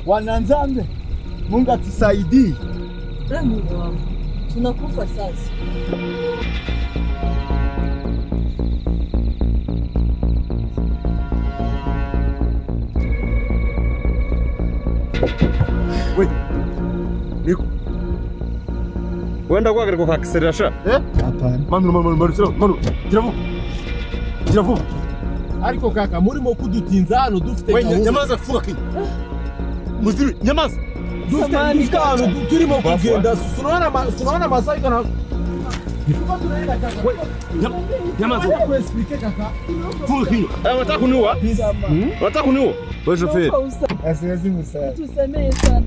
Wananzambe, Mungu atusaidie. Mungu wangu, tunakufa sasa. We, Niko. Wenda kwa kwa accelerator. Eh? Hapana. Manu manu manu manu. Gira vuba. Ariko kaka murimo kudutinza hano dufite gahunda. Nyamaza fuka kinyi. Muziri nyamaza. Dufite ahantu turimo kugenda sunaona masaa iko na nyamaza. Fuka kinyi. Unataka kuniua? Unataka kuniua? Wewe shoferi. Asiwezi msaidia. Tusamehe sana.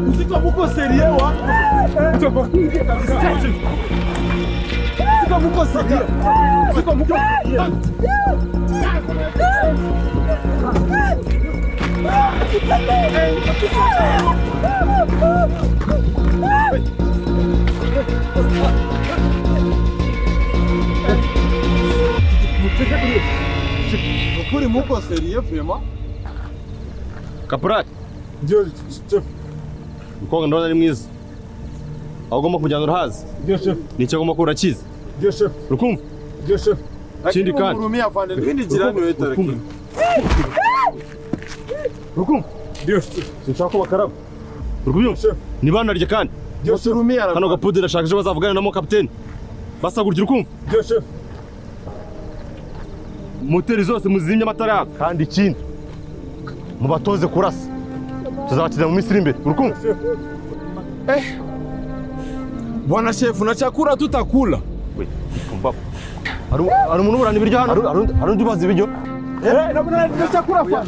Usiko muko sérieux wa? Usiko muko sérieux. Usiko muko sérieux. Ukuri muko sérieux vraiment? Kaporali. Ndio chef. Mukobwa ndabona ari mwiza. Aho ugomba kumujyana urahazi. Ndio chef. Nicyo agomba kuba urakizi. Ndio chef. Urukumva? Ndio chef. Ikindi kandi. Urukumva? Ndio chef. Sinshaka ko bakaraba. Urukumva? Chef. Nibanarye kandi. Ndio chef. Hano gapudira ashaka ejo bazavugana na mo kapiteni. Basagurira urukumva? Ndio chef. Moteri zose muzimye amatara yako. Kandi ikindi mubatoze kurasa. Tuzabakiza mu minsi iri imbere. Urukumva? Bwana chef, na chakula tutakula. We, kumba. Hari umuntu uburana ibiryo hano? Hari undi ubaza ibiryo? Na chakula fa.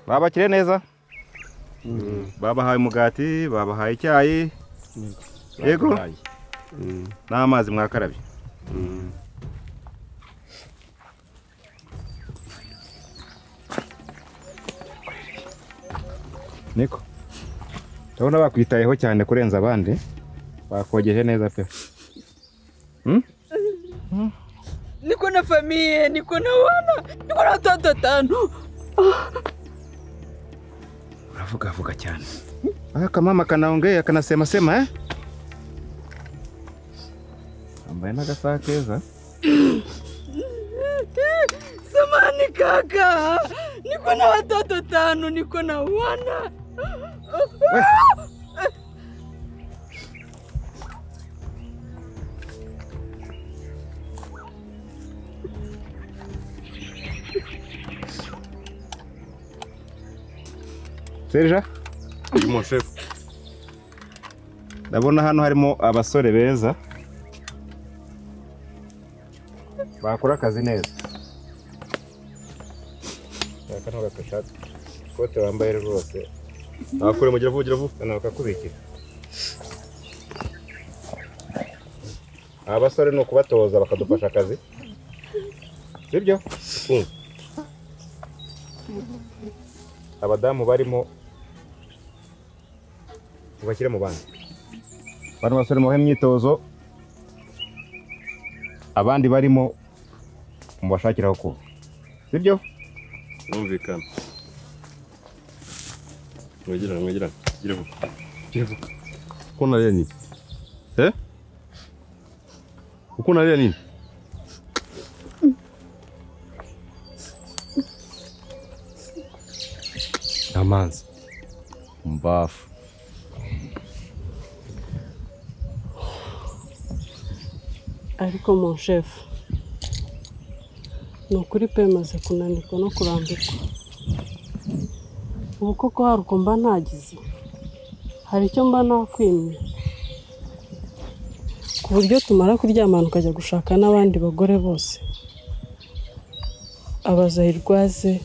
Babakire neza. Babahaye umugati, babahaye icyayi. Yego. N'amazi mwakarabye. Niko. Ndabona bakwitayeho cyane kurenza abandi. Bakogeje neza pe. Niko na familia, niko na wana, niko na watoto tano. Uravuga vuga cyane. Aka mama kanaongea kanasema sema eh? Ambaye n'agasaha keza. Samani kaka, niko na watoto tano, niko na wana. Serge? Mon chef. Ndabona hano harimo abasore beza bakora akazi neza. Kano gakashati kote wambaye rwose. Nakure mugira vugira vuba kana bakakubikira. Abasore ni ukubatoza bakadufasha akazi. Sibyo? Abadamu barimo ubashyire mu bandi. Bano basore mubahe imyitozo, abandi barimo mubashakiraho kuba. Sibyo? Numvikana. Mwegerane, mwegerane. Gira vuba. Gira vuba. Uko unalia nini? Eh? Uko unalia nini? Amanzi. Mbafu. Ariko mon chef, ni ukuri pe maze kunanirwa no kurambirwa. Ubu koko hari uko mba ntagize, hari icyo mba nakwimye, ku buryo tumara kuryamana ukajya gushaka n'abandi bagore bose, abazayirwaze,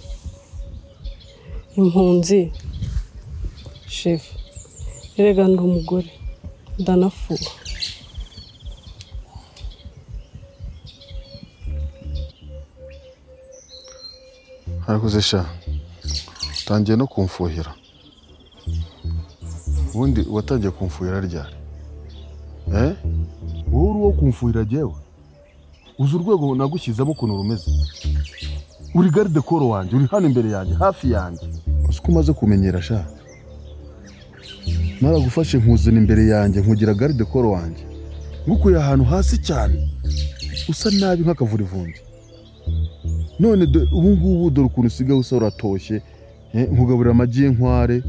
impunzi. Chef, erega ndi umugore, ndanafuha. Harakoze sha, utangiye no kumfuhira. Ubundi watangiye kumfuhira ryari? Eh? Wowe uri uwo kumfuhira jyewe? Uzi urwego nagushyizemo ukuntu rumeze? Uri garde corps wanjye, uri hano imbere yanjye, hafi yanjye. Uzi ko umaze kumenyera sha? Naragufashe nkuzana imbere yanjye nkugira garde corps wanjye. Ngukuye ahantu hasi cyane, usa nabi nk'akavurivumbi. None ubu ngubu dore ukuntu usigaye usa uratoshye, nkugaburira amagi y'inkware.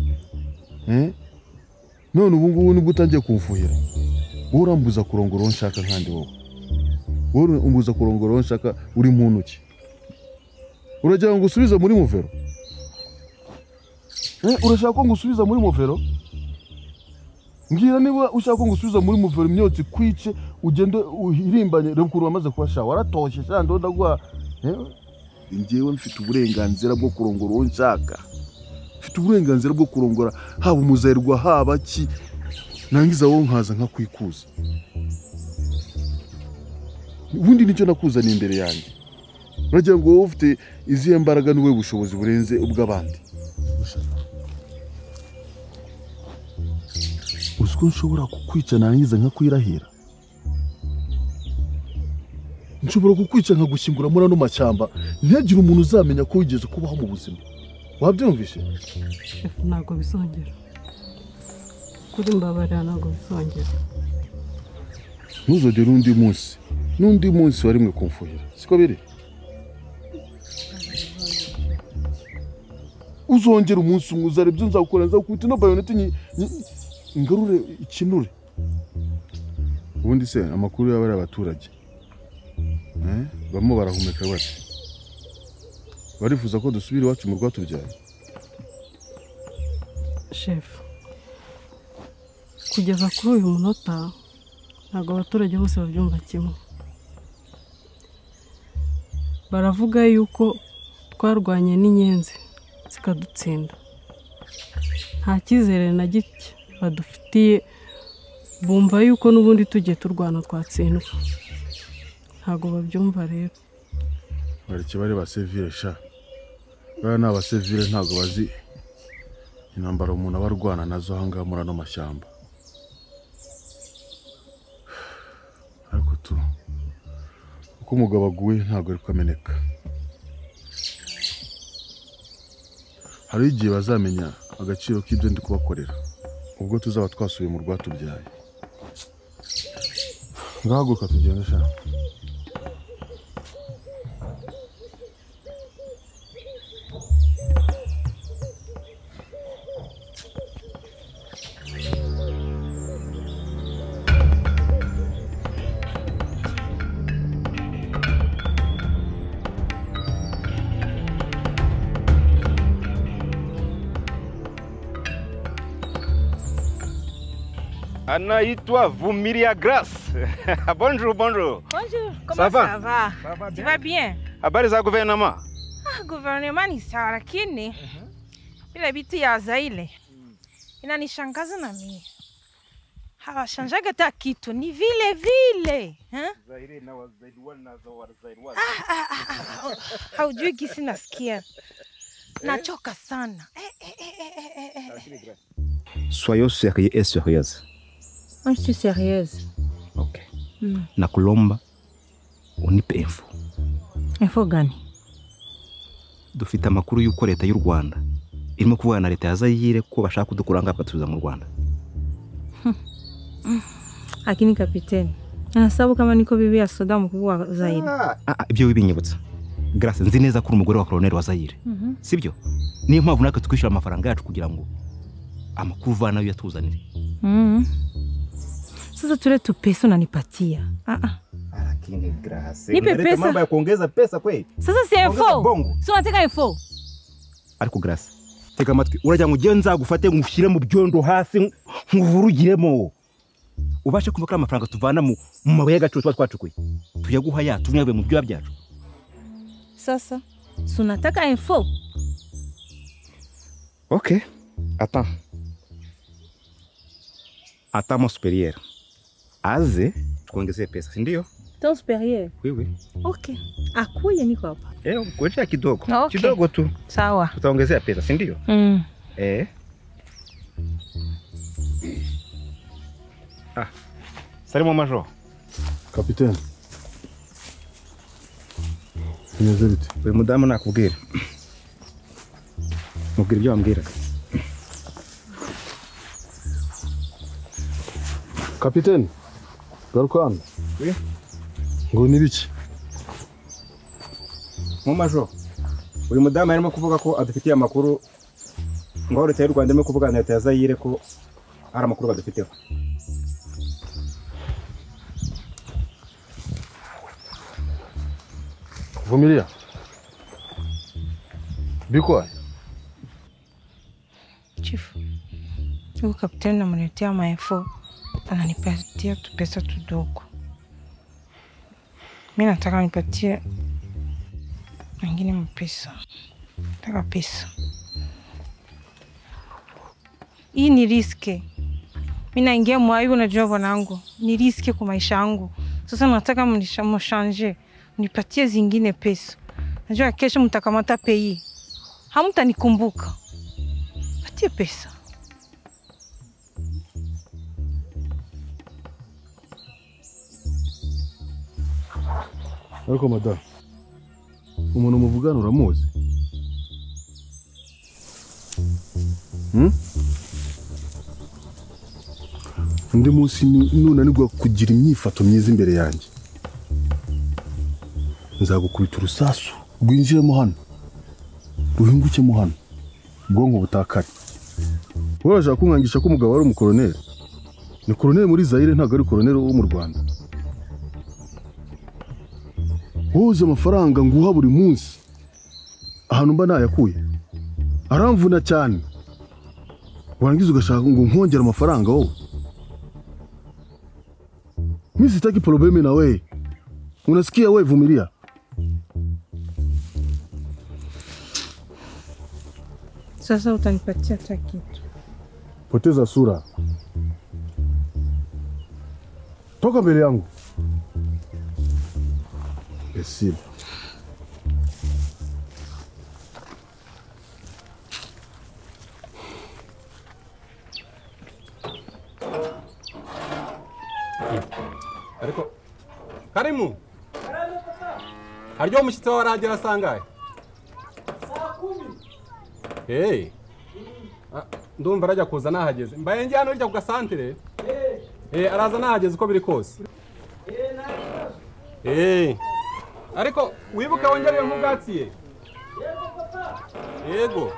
None ubu ngubu nibwo utangiye kumfuhira. Wowe urambuza kurongora uwo nshaka nkandi wowe. Wowe umbuza kurongora uwo nshaka uri mu ntoki. Uragira ngo usubize muri muvero? Urashaka ko ngusubiza muri muvero? Mbwira niba ushaka ko ngusubiza muri muvero imyotsi kwice ugende uhirimbanye. Reba ukuntu wamaze kuba sha, waratoshye sha, ndaguha. Njyewe mfite uburenganzira bwo kurongora uwo nshaka. Mfite uburenganzira bwo kurongora haba umuzayirwa haba ki, nangiza wowe nkaza nkakwikuza. Ubundi nicyo nakuzaniye imbere yanjye. Uragira ngo wowe ufite izihe mbaraga n'ubuhe bushobozi burenze ubw'abandi? Uzi ko nshobora kukwica nangiza nkakwirahira? Nshobora kukwica nkagushyingura muri ano mashyamba, ntihagire umuntu uzamenya ko wigeze kubaho mu buzima. Wabyumvise? Chef, ntabwo bizongera. Kuri mbabarira ntabwo bizongera. Ntuzongere undi munsi, n'undi munsi warimwe kumfuhira. Siko biri? Uzongera umunsi umwe uzareba ibyo nzakora, nzakubita ino bayonete ngarure ikinure. Ubundi se amakuru y'abari abaturage bamwe barahumeka bati barifuza ko dusubira iwacu mu rwatubyaye. Chef, kugeza kuri uyu munota ntabwo abaturage bose babyumva kimwe. Baravuga yuko twarwanye n'inyenzi zikadutsinda, nta cyizere na gike badufitiye, bumva yuko n'ubundi tugiye turwana twatsindwa. Ntabwo babyumva rero. Bareke bari basivile sha. Baya ni abasivile ntabwo bazi intambara umuntu aba arwana nazo aha ngaha muri ano mashyamba. Ariko tu uko umugabo aguye ntabwo ari kameneka. Hari igihe bazamenya agaciro k'ibyo ndi kubakorera ubwo tuzaba twasubiye mu rwatubyaye. Ngahaguruka tugende sha. Anaitwa Vumilia Grace. Bonjour, bonjour. Bonjour, comment ça va? Ça va bien? Tu vas bien? Habari za gouvernement? Ah, gouvernement ni sawa lakini bila vitu ya Zaire inanishangaza na mimi. Hawashanjaga hata kitu, ni vile vile. Haujui gisi nasikia. Nachoka sana. Soyons sérieux et sérieuse. Moi, je suis sérieuse. Ok. Nakulomba unipe info. Info gani? Dufite amakuru y'uko leta y'u Rwanda irimo kuvugana na leta ya Zaire ko bashaka kudukura ngaha bakatuza mu Rwanda. Lakini kapiteni, anasababu kama niko bibi ya soda mkubwa wa Zaire. Ibyo wibinyibutsa. Grace, nzi neza ko umugore wa colonel wa Zaire. Sibyo? Niyo mpamvu natwe twishyura amafaranga yacu kugira ngo amakuru vana yo yatuzanire. Sasa tule tu pesa unanipatia. Lakini Grace, nipe pesa. Mambo ya kuongeza pesa kweli. Sasa si info. Si unataka info. Ariko Grace, tega amatwi. Urajya ngo ugenza gufate ngushyire mu byondo hasi nkuvurugiremo. Ubashe kumva ko amafaranga tuvana mu mabuye y'agaciro tuba twacukuye. Tuyaguha ya tunyabe mu byo byacu. Sasa, si unataka info. Ok, attends. Attends mon supérieur. Aze tuongezee pesa, si ndio? Ton supérieur? Oui, oui. Ok. Akuye niko hapa. Ngoja kidogo. Okay. Kidogo tu. Sawa. Tutaongezea pesa, si ndio? Salut mon major. Capitaine. Bimeze bite? Uyu mudamu nakubwira. Mubwira ibyo wambwiraga. Kapiteni, garuka hano. Oui. Ngo ni biki? Mu major, uyu mudamu arimo kuvuga ko adufitiye amakuru ngo leta y'u Rwanda irimo kuvuga na leta ya Zaire ko hari amakuru badufiteho. Vumilia. Biko? Chief, huyu kapiteni namletea maefo, ananipatia tu pesa tudogo. Mimi nataka nipatie mengine mpesa. Nataka pesa. Hii ni riske. Mimi naingia mwaibu, unajua bwanangu. Ni riske kwa maisha yangu. Sasa nataka mshange, nipatie zingine pesa. Najua kesho mtakamata pei. Hamtanikumbuka. Patie pesa. Ariko madam, umuntu muvugana uramuzi? Undi munsi nunanirwa kugira imyifato myiza imbere yanjye, nzagukubita urusasu rwinjiremo hano, ruhingukemo hano, ubwonko butakare. Wowe urashaka kunkangisha ko umugabo ari umukoroneri? Ni koroneri muri Zaire, ntabwo ari koroneri wo mu Rwanda. Wowe amafaranga nguha buri munsi ahantu mba nayakuye aramvuna cyane, warangiza ugashaka ngo nkongere amafaranga wowe. Mimi sitaki problemi na wewe. Unasikia wewe, Vumilia? Sasa utanipatia hata kitu. Poteza sura. Toka mbele yangu. Esile. Ariko Karimu. Haryo umushyitsi wawe arahagera sangahe? Saa 10. Hey. Ndumva arajya kuza nahageze. Mbaye ngiye hano hirya ku gasantere. Araza nahageze uko biri kose. Ariko wibuka wongere nk'ubwatsi ye. Yego papa. Yego.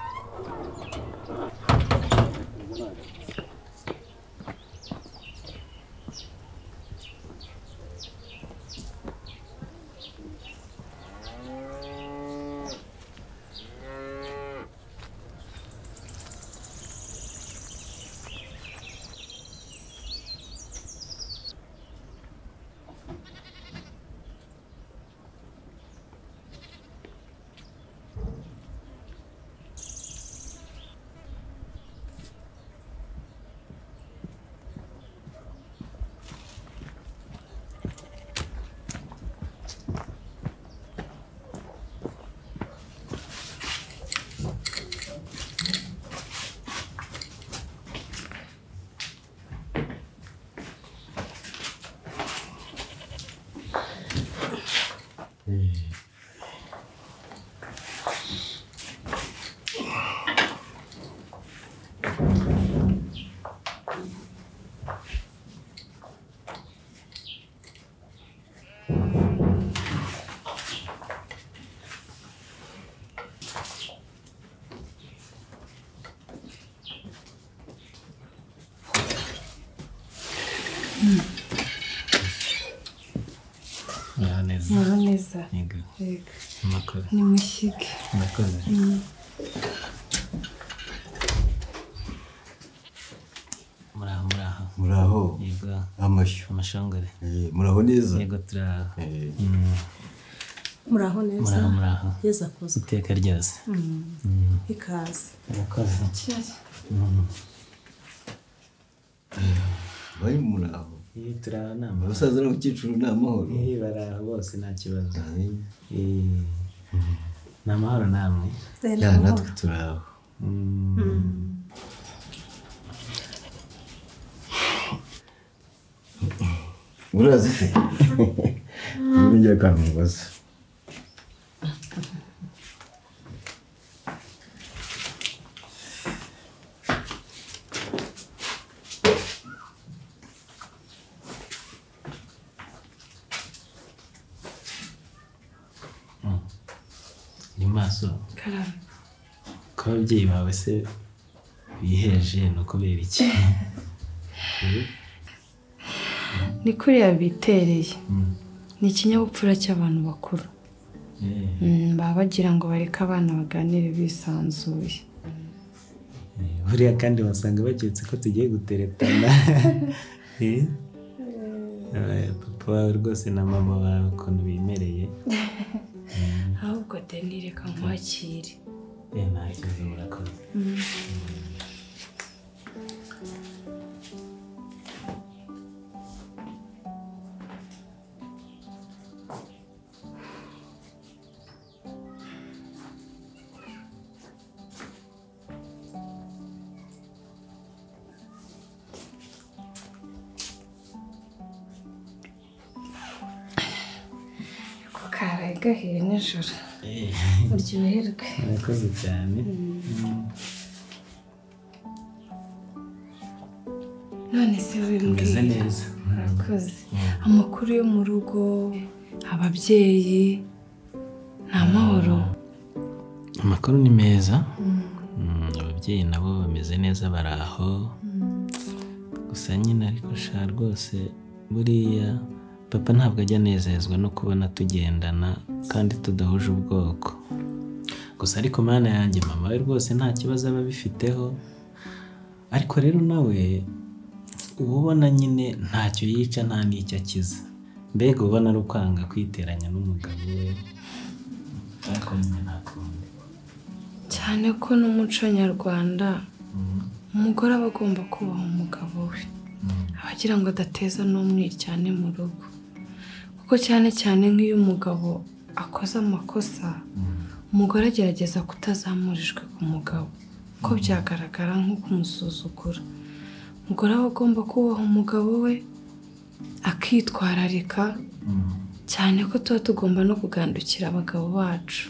Muraho neza. Yego. Yego. Ni mushyike. Murakoze. Muraho muraho. Muraho. Yego. Amashyo. Amashongore. Muraho neza. Yego turaho. Muraho neza. Muraho muraho. Yezu akuzwe. Iteka ryose. Ikaze. Murakoze. Bari muraho. Turaho ni amahoro. Abasaza n'abakecuru ni amahoro. Baraho bose nta kibazo. Ni amahoro namwe. Natwe turaho. Urazi se? Ngiye akantu mubaza. Ni maso. Ko ababyeyi bawe se biheje ni ukubera iki? Ni kuriya bitereye. Ni ikinyabupfura cy'abantu bakuru. Baba bagira ngo bareke abana baganire bisanzuye. Buriya kandi basanga baketse ko tugiye guteretana. Papa wawe rwose na mama wawe ukuntu bimereye. Ahubwo Deni reka nkwakire. Nta kibazo murakoze. Karaye gahiye nijoro. Uryoherwe. Murakoze cyane. None se wimbwira. Meze neza. Murakoze. Amakuru yo mu rugo, ababyeyi, ni amahoro. Amakuru ni meza. Ababyeyi nabo bameze neza bari aho. Gusa nyine ariko sha rwose buriya papa ntabwo ajya anezezwa no kubona tugendana kandi tudahuje ubwoko. Gusa ariko mana yanjye mama we rwose nta kibazo aba abifiteho. Ariko rero nawe uba ubona nyine ntacyo yica nta n'icyo akiza. Mbega ubona ari ukwanga kwiteranya n'umugabo we. Ariko nyine nta kundi. Cyane ko n'umuco nyarwanda umugore aba agomba kubaha umugabo we. Abagira ngo adateza n'umwiryane mu rugo. Kuko cyane cyane nk'iyo umugabo akoze amakosa, umugore agerageza kutazamurijwe ku mugabo, ko byagaragara nko kumusuzugura. Umugore aba agomba kubaha umugabo we, akitwararika, cyane ko tuba tugomba no kugandukira abagabo bacu.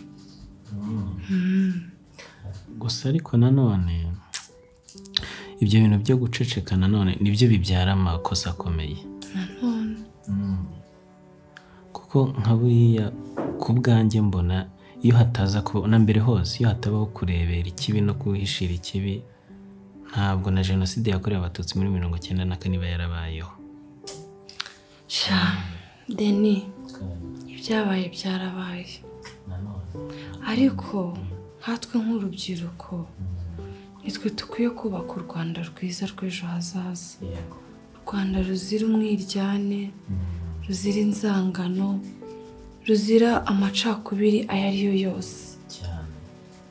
Gusa ariko nanone ibyo bintu byo guceceka nanone nibyo bibyara amakosa akomeye. Nanone kuko nka buriya ku bwanjye mbona iyo hataza kuba na mbere hose iyo hatabaho kurebera ikibi no kuhishira ikibi, ntabwo na jenoside yakorewe abatutsi muri 94 iba yarabayeho. Sha Deni, ibyabaye byarabaye. Ariko nkatwe nk'urubyiruko nitwe tukwiye kubaka u Rwanda rwiza rw'ejo hazaza. U Rwanda ruzira umwiryane, ruzira inzangano, ruzira amacakubiri ayo ari yo yose.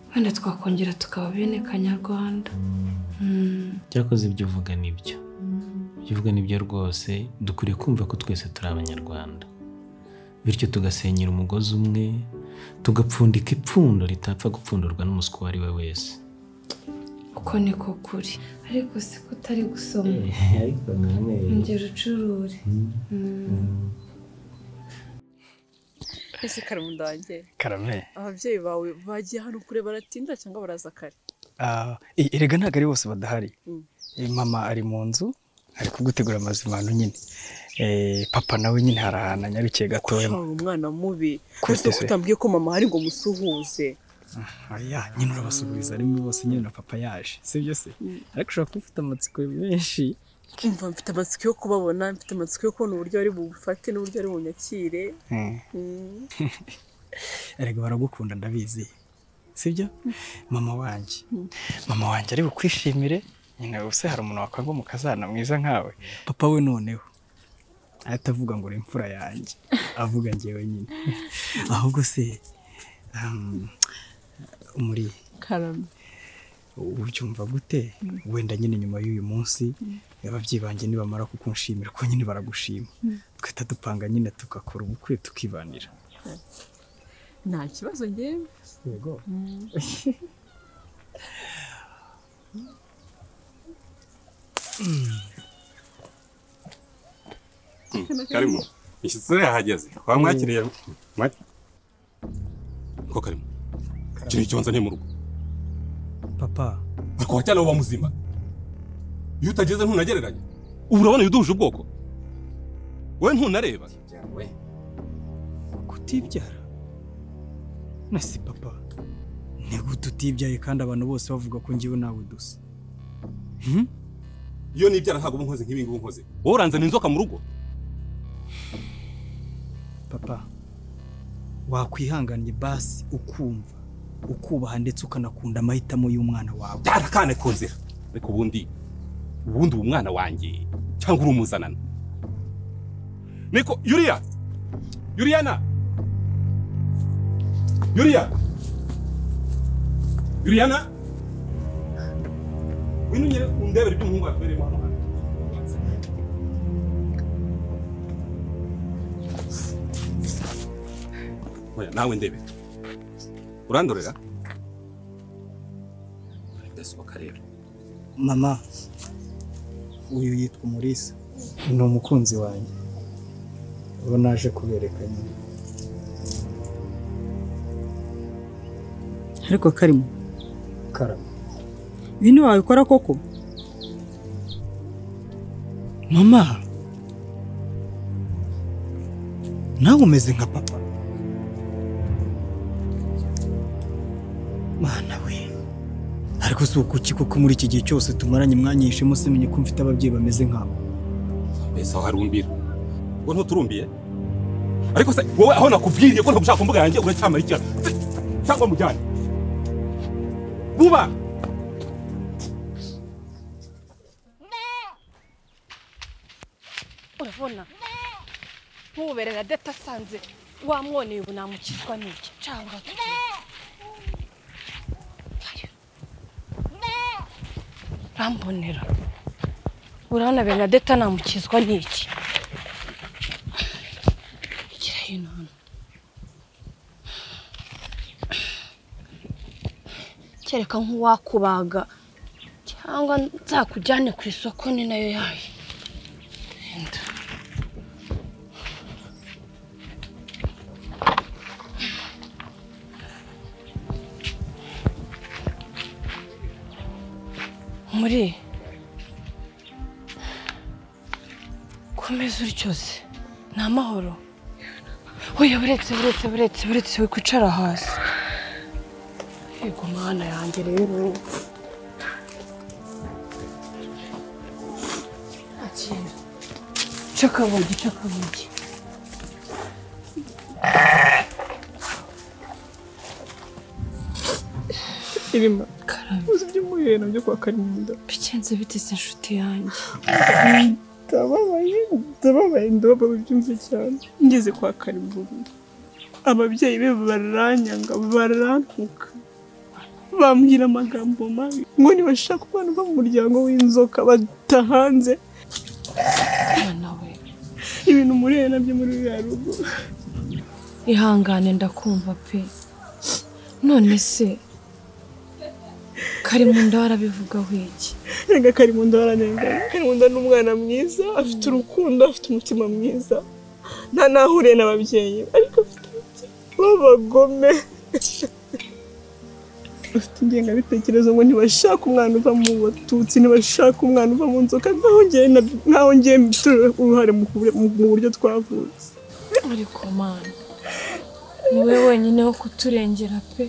Wenda twakongera tukaba bene Kanyarwanda. Cyakoze ibyo uvuga nibyo. Ibyo uvuga nibyo rwose, dukwiriye kumva ko twese turi abanyarwanda. Bityo tugasenyera umugozi umwe, tugapfundika ipfundo ritapfa gupfundurwa n'umuswa uwo ari we wese. Uko niko kuri, ariko si ko utari gusoma. Ariko nanyweye. Ongera ucurure. Ese Karamunda wanjye. Karame. Ababyeyi bawe bagiye hano kure baratinda cyangwa baraza kare? Erega ntabwo ari bose badahari. Mama ari mu nzu ari kugutegura amazimano nyine. Papa nawe nyine hari ahantu anyarukiye gatoya. Umwana mubi. Ese kutambwiye ko mama hari ngo musuhuze? Oya, nyine urabasuhuza rimwe bose nyine na papa yaje. Sibyo se? Ariko ushobora kuba ufite amatsiko menshi. Umva mfite amatsiko yo kubabona, mfite amatsiko yo kubona uburyo ari bufate n'uburyo ari bunyakire. Erega baragukunda ndabizi. Sibyo? Mama wanjye. Mama wanjye ari bukwishimire. Nyine ubuse hari umuntu wakwanga umukazana mwiza nkawe. Papa we noneho ahita avuga ngo uri imfura yanjye. Avuga njyewe nyine. Ahubwo se muri Karame ubyumva gute? Wenda nyine nyuma y'uyu munsi ababyeyi banjye nibamara kukunshimira ko nyine baragushima, twita dupanga nyine tugakora ubukwe tukibanira. Nta kibazo njyewe. Yego. Karimo ishyitsi yahageze wamwakiriye ko Karimo kiri icyonza nte mu rugo. Papa ariko wacyana uba muzima iyo utageze ntunagereranya. Ubu urabona yuduhuje ubwoko wowe ntunareba kutibyara. Nasi papa ni gute utibyaye kandi abantu bose bavuga ko ngiwe nawe dusa? Iyo nibyara ntabwo nkoze nk'ibi ngibi nkoze. Wowe uranzana inzoka mu rugo. Papa wakwihanganye basi ukumva ukubaha ndetse ukanakunda amahitamo y'umwana wawe. Byarakane ku nzira. Ariko ubundi ubu mwana wanjye cyangwa uri umuzanana. Niko Yuriya. Yuriyana. Yuriya. Yuriyana. Wino nyere undebere ibyo umuhungu akweremo hano. Oya nawe ndebe. Urandorera? Ndasohoka rero. Mama, uyu yitwa Umulisa. Ni umukunzi wanjye. Ubu naje kubereka nyine. Ariko Karimo. Karame. Ibintu wabikora koko? Mama, nawe umeze nka papa. Mana we. Ariko si ukuki kuko muri iki gihe cyose tumaranye mwanyishemo simenye ko mfite ababyeyi bameze nkabo. Mbese aho harumbira. Ngo ntuturumbiye? Ariko se wowe aho nakubwiriye ko ntagushaka kumbuga yanjye uracyamara iki? Cyangwa mujyane. Buba. Urabona nkuberera detasanze wamwoneye ubu namukizwa n'iki cyangwa rambonera. Urabona Bernadette namukizwa n'iki? Igira hino hano. Kereka nk'uwakubaga cyangwa nzakujyane ku isoko ni nayo yayo. Muri komeza utyo se ni amahoro. Oya buretse buretse buretse buretse wikwicara hasi. Yego mana yanjye rero. Akira. Cakabugi cakabugi. Irima. Uzi ibyo muhuye nabyo kwa Karimunda. Bigenze bite se inshuti yanjye? Ndababaye, ndababaye, ndababaye byumve cyane. Ngeze kwa Karimunda, ababyeyi be baranyanga, barantuka, bambwira amagambo mabi ngo nibashaka umwana uva mu muryango w'inzoka batahanze. Ibintu muriye nabyo muri ruriya rugo. Ihangane ndakumva pe. None se Karimunda warabivugaho iki? Rega Karimunda waranengana. Karimunda ni umwana mwiza, afite urukundo, afite umutima mwiza. Nta nahuriye n'ababyeyi, ariko afite b'abagome. Ufite ingengabitekerezo ngo ntibashaka umwana uva mu Batutsi, ntibashaka umwana uva mu nzoka, nkaho ngiye mfite uruhare mu buryo twavutse. Ariko mana, ni we wenyine wo kuturengera pe.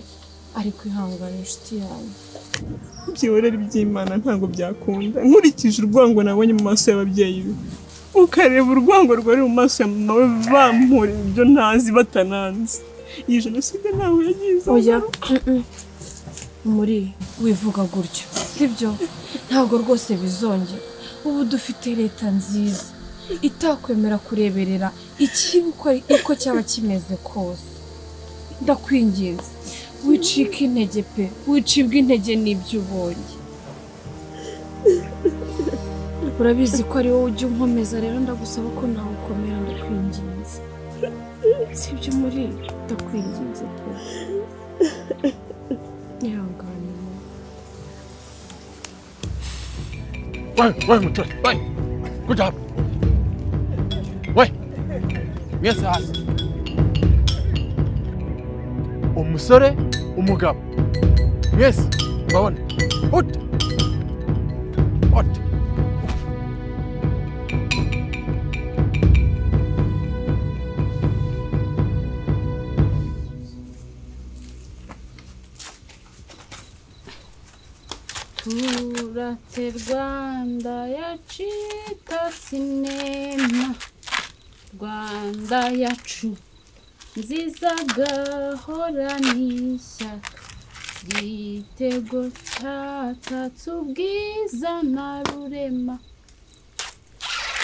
Ariko ihangane inshuti yanjye. Byihorere iby'Imana ntabwo byakunda. Nkurikije urwango nabonye mu maso y'ababyeyi be, ukareba urwango rwari mu maso ya mama we, bampora ibyo ntazi batananzi. Iyi jenoside ntawe yagize. Oya, muri wivuga gutyo sibyo? Ntabwo rwose bizongera. Ubu dufite leta nziza itakwemera kureberera ikibi uko cyaba kimeze kose. Ndakwinginze wicika intege pe, wicibwa intege n'ibyo ubonye. Urabizi ko ari wowe ujya unkomeza, rero ndagusaba ko nawe ukomera, ndakwinginze. Sibyo muri, ndakwinginze pe. Ihangane. Wewe mtoto, wewe. Kuja hapa. Wewe. Mwese hasi. Umusore, umugabo. Mwese, babone. Ut. Ut. Turate Rwanda yacu itatse inema, Rwanda yacu nziza gahora n'ishyaka, igitego cyatatse ubwiza na rurema,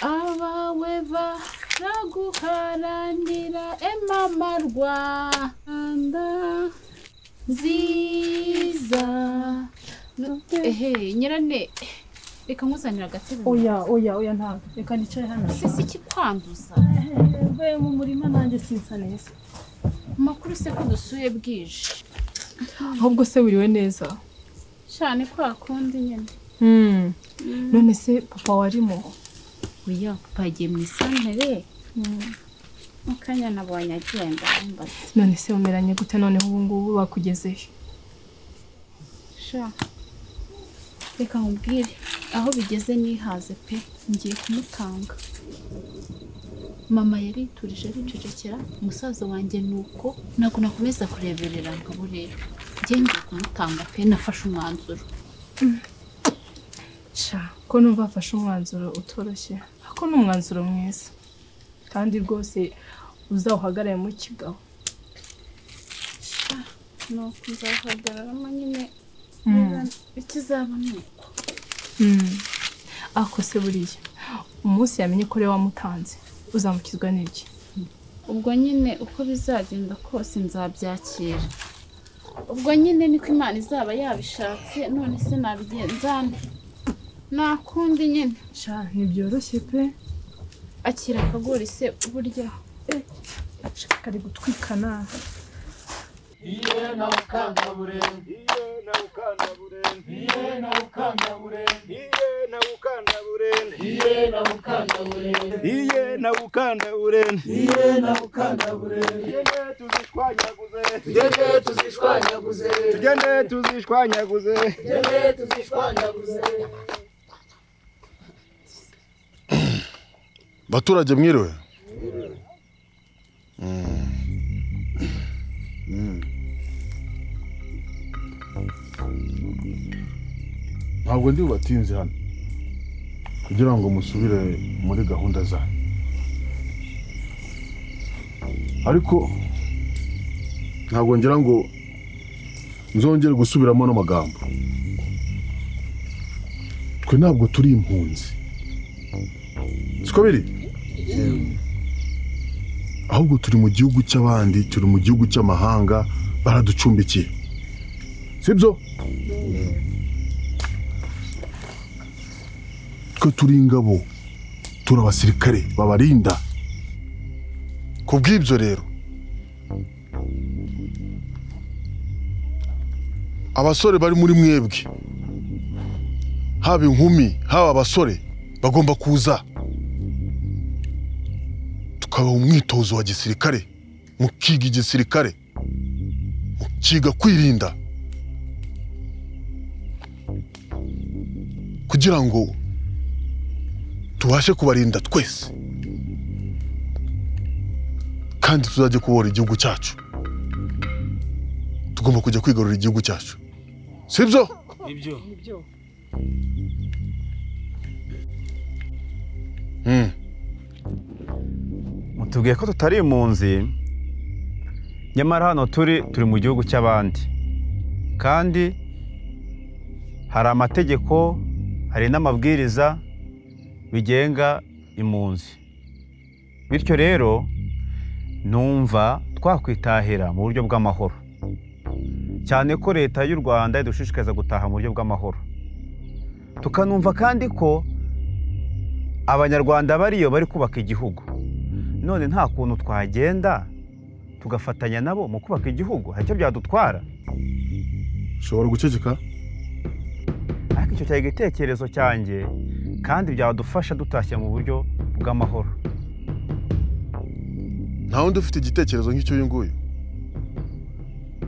abawe baraguharanira emama Rwanda nziza. Ehe nyirane, reka nkuzanira agatebe. Oya oya oya, ntabwo, reka nicare hano. Sisi ikikwanduza. Mvuye mu murima nanjye sinsa neza. Amakuru se ko dusuye bwije? Ahubwo se wiriwe neza? Cyane kwa kundi nyine. None se papa warimo? Oya, papa yagiye mu isantere. Mukanya nabonye agenda ambaza. None se umeranye gute noneho ubu ngubu bakugezehe? Sha, reka nkubwire aho bigeze nihaze pe, ngiye kumutanga. Mama yariturije aricecekera, umusaza wanjye nuko ntabwo nakomeza kureberera ngabo, rero ngiye kumutanga pe, nafashe umwanzuro. Sha, ko numva afashe umwanzuro utoroshye, ako ni umwanzuro mwiza kandi rwose uzawuhagarare mu kigabo. Sha, nuko nzawuhagararamo nyine. Ikizaba nuko. Ako se buriya umunsi yamenye ko wamutanze uzamukizwa n'iki? Ubwo nyine uko bizagenda kose nzabyakira. Ubwo nyine niko Imana izaba yabishatse, none se nabigenza nte? Nakundi nyine. Sha, ntibyoroshye pe. Akira akagori se burya. Kari gutwikana. Iye na ukandabure, iye na ukandabure, iye na ukandabure, iye na ukandabure, iye na ukandabure, iye na ukandabure, iye na ukandabure. Tugende tuzishwanyaguze, tugende tuzishwanyaguze, tugende tuzishwanyaguze, tugende tuzishwanyaguze. Baturage mwiriwe. Ntabwo ndi bubatinze hano kugira ngo musubire muri gahunda zanyu, ariko ntabwo ngira ngo nzongere gusubiramo n'amagambo. Twe ntabwo turi impunzi, siko biri? Ahubwo turi mu gihugu cy'abandi, turi mu gihugu cy'amahanga, baraducumbikiye, sibyo? Twe turi ingabo, turi abasirikare babarinda. Kubw'ibyo rero Abasore bari muri mwebwe, haba inkumi haba abasore, bagomba kuza tukabaha umwitozo wa gisirikare, mukiga igisirikare, mukiga kwirinda, kugira ngo tubashe kubarinda twese, kandi tuzajye kubohora igihugu cyacu. Tugomba kujya kwigarurira igihugu cyacu, sibyo? Nibyo. Mutubwiye ko tutari impunzi, nyamara hano turi mu gihugu cy'abandi, kandi hari amategeko, hari n'amabwiriza bigenga impunzi. Bityo rero numva twakwitahira mu buryo bw'amahoro, cyane ko leta y'u Rwanda idushishikariza gutaha mu buryo bw'amahoro. Tukanumva kandi ko Abanyarwanda bariyo bari kubaka igihugu, none nta kuntu twagenda tugafatanya nabo mu kubaka igihugu, hari icyo byadutwara. Ushobora guceceka? Ariko icyo cyari igitekerezo cyanjye, kandi byadufasha dutashye mu buryo bw'amahoro. Nta wundi ufite igitekerezo nk'icyo uyu nguyu,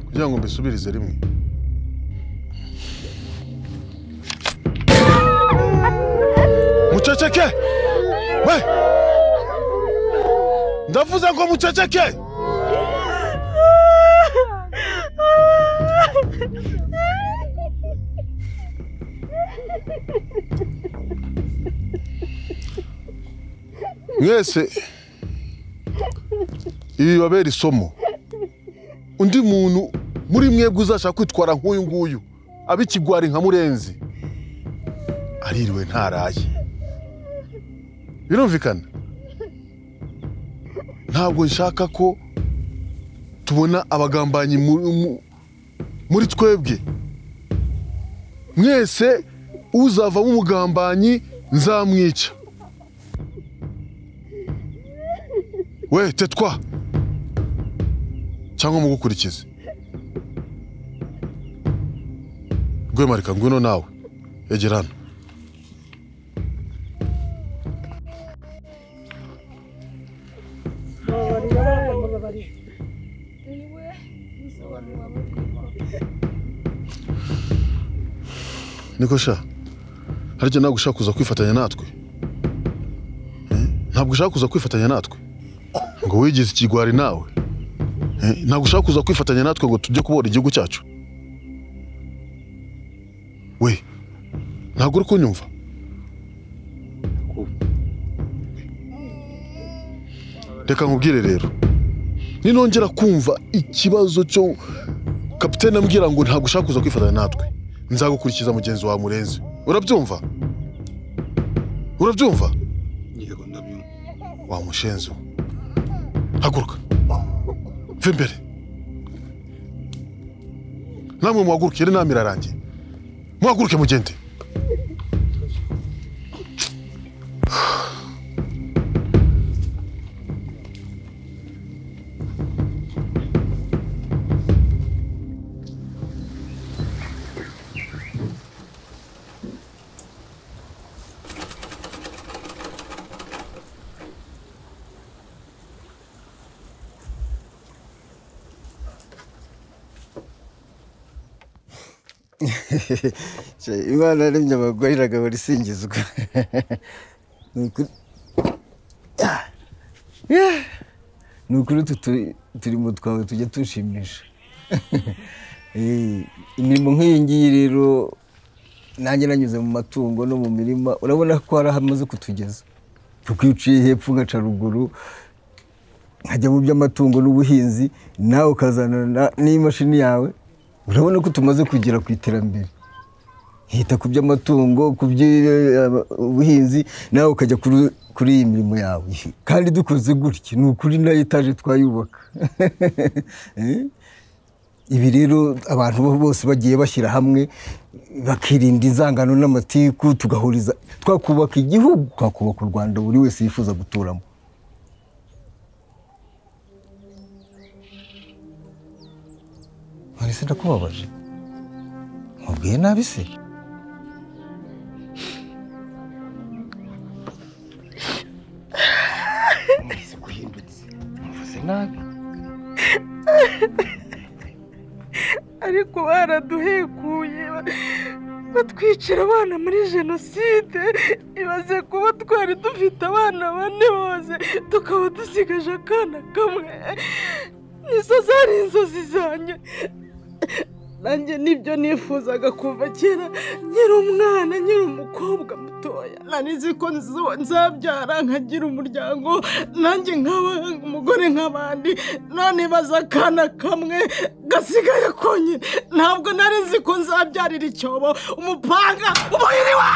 kugira ngo mbisubirize rimwe. Muceceke! We! Ndavuze ngo muceceke! Mwese ibi babera isomo. Undi muntu muri mwebwe uzashaka kwitwara nk'uyu nguyu, abikigwari nka Murenzi, aririwe ntaraye. Birumvikana? Ntabwo nshaka ko tubona abagambanyi muri twebwe. Mwese uzavamo umugambanyi nzamwica. We tetwa cyangwa mugukurikize. Rwemarika ngwino nawe, egera hano. Niko sha, harya ntabwo ushaka kuza kwifatanya natwe? Ntabwo ushaka kuza kwifatanya natwe ngo wigize ikigwari nawe? Ntabwo ushaka kuza kwifatanya natwe ngo tujye kubohora igihugu cyacu? We, ntabwo uri kunyumva? Reka nkubwire rero, ninongera kumva ikibazo cyo kapitene ambwira ngo ntabwo ushaka kuza kwifatanya natwe, nzagukurikiza mugenzi wawe Murenzi. Urabyumva? Urabyumva? Yego ndabyumva. Wa mushenzi, haguruka, mve imbere. Namwe muhaguruke, iri nama irarangiye. Muhaguruke mugende. Imana yaremye abagore iragahora isingizwa. Ni ukuri utu turimo twawe tujya tushimisha. Imirimo nk'iyi ngiyi rero nanjye nanyuze mu matungo no mu mirima, urabona ko hari aho amaze kutugeza. Kuko iyo uciye hepfo ugaca ruguru nkajya mu by'amatungo n'ubuhinzi, nawe ukazana n'imashini yawe, urabona ko tumaze kugera ku iterambere. Hita ku by'amatungo, ku by'ubuhinzi, nawe ukajya kuri iyi mirimo yawe. Kandi dukoze gutya, ni ukuri na etaje twayubaka. Ibi rero abantu bose bagiye bashyira hamwe, bakirinda inzangano n'amatiku, tugahuriza, twakubaka igihugu, twakubaka u Rwanda buri wese yifuza guturamo. None se ndakubabaje? Nkubwiye nabi se? Mwese guhindutse mvuze nabi. Ariko baraduhekuye batwicira abana muri jenoside. Ibaze kuba twari dufite abana bane bose tukaba dusigaje akana kamwe. Nizo zari inzozi zanjye, nanjye nibyo nifuzaga kuva kera nkiri umwana, nkiri umukobwa mutoya. Nari nzi ko nzabyara nkagira umuryango, nanjye nkaba umugore nk'abandi. None ibaze akana kamwe gasigaye konyine. Ntabwo nari nzi ko nzabyarira icyobo umupanga umuhiri wa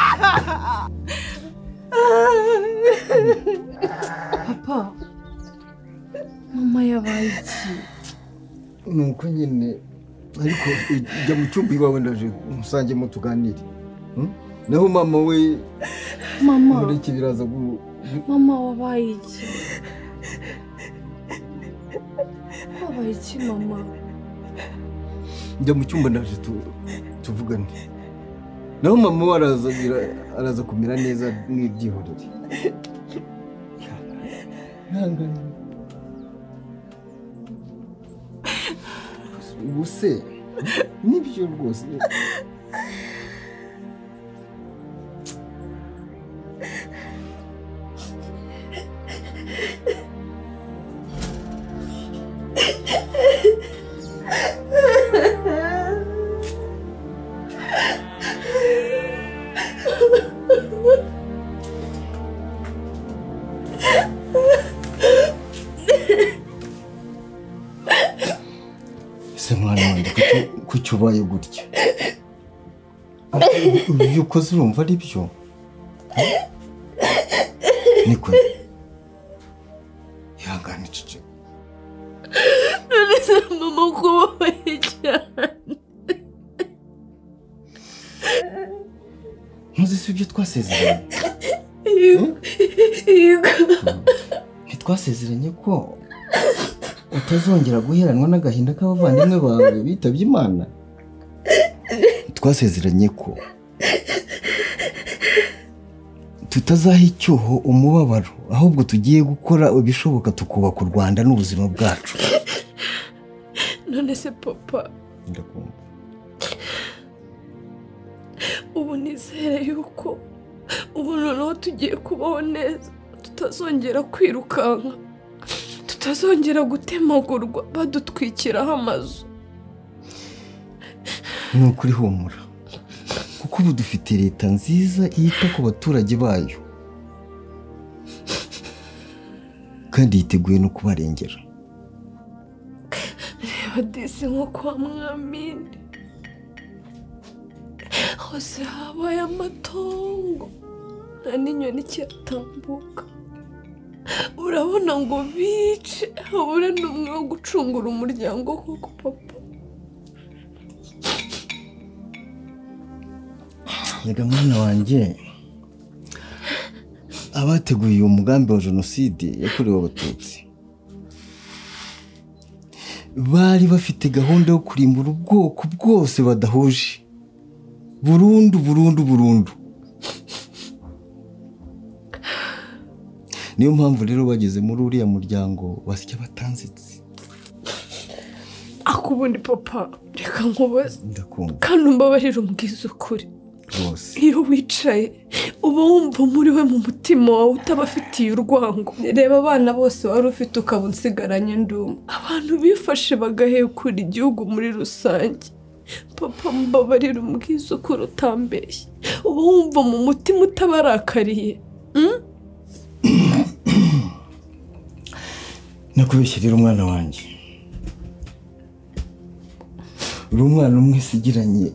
Papa, mama yabaye iki? Nuko nyine, ariko jya mu cyumba iwawe ndaje musangemo tuganire. Naho mama we, mama muri iki biraza. Mama wabaye iki? Wabaye iki mama? Njya mu cyumba ndaje tuvugane. Naho mama we araza kumera neza mwibyihorere. Ihangane. Ubu se nibyo rwose. Ese mwana wanjye kuki ubaye gutya? Ibyo ukoze urumva ari byo? Niko ihangane ceceka. None se mama kubabaye cyane. Ntuzi si ibyo twasezeranye? Ntitwasezeranye ko utazongera guheranwa n'agahinda k'abavandimwe bawe bitabye Imana? Twasezeranye ko tutazaha icyuho umubabaro, ahubwo tugiye gukora ibishoboka tukubaka u Rwanda n'ubuzima bwacu. None se papa, ndakumva. Ubu nizere yuko ubu noneho tugiye kubaho neza, tutazongera kwirukanka, tutazongera gutemagurwa badutwikiraho amazu. Ni ukuri humura, kuko ubu dufite leta nziza yita ku baturage bayo kandi yiteguye no kubarengera. Reba disi nko kwa Mwamini hose habaye amatongo, nta n'inyoni ikihatambuka. Urabona ngo bice habure n'umwe wo gucungura umuryango koko papa? Yega mwana wanjye, abateguye uyu mugambi wa jenoside yakorewe abatutsi bari bafite gahunda yo kurimbura ubwoko bwose badahuje burundu burundu burundu. Niyo mpamvu rero bageze muri uriya muryango basya batanzitse. Akubundi papa, reka nkubaze. Ndakumva. Kandi umbabarire umbwize ukuri. Rwose. Iyo wicaye uba wumva muri we mu mutima wawe utabafitiye urwango. Reba abana bose wari ufite ukaba unsigaranye ndumwe. Abantu bifashe bagahekura igihugu muri rusange. Papa mbabarire umbwize ukuri utambeshye. Uba wumva mu mutima utabarakariye. Nakubeshye rero umwana wanjye. Uri umwana umwe sigiranye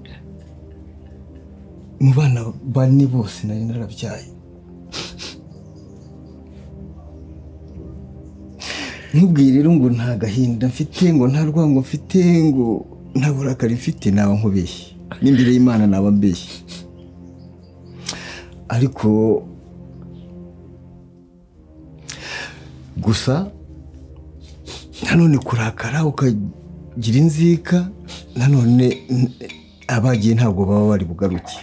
mu bana bane bose nari narabyaye. Nkubwiye rero ngo nta gahinda mfite, ngo nta rwango mfite, ngo nta burakari mfite, naba nkubeshye. N'imbere y'Imana naba mbeshye. Ariko gusa nanone kurakara ukagira inzika, nanone Abagiye ntabwo baba bari bugaruke,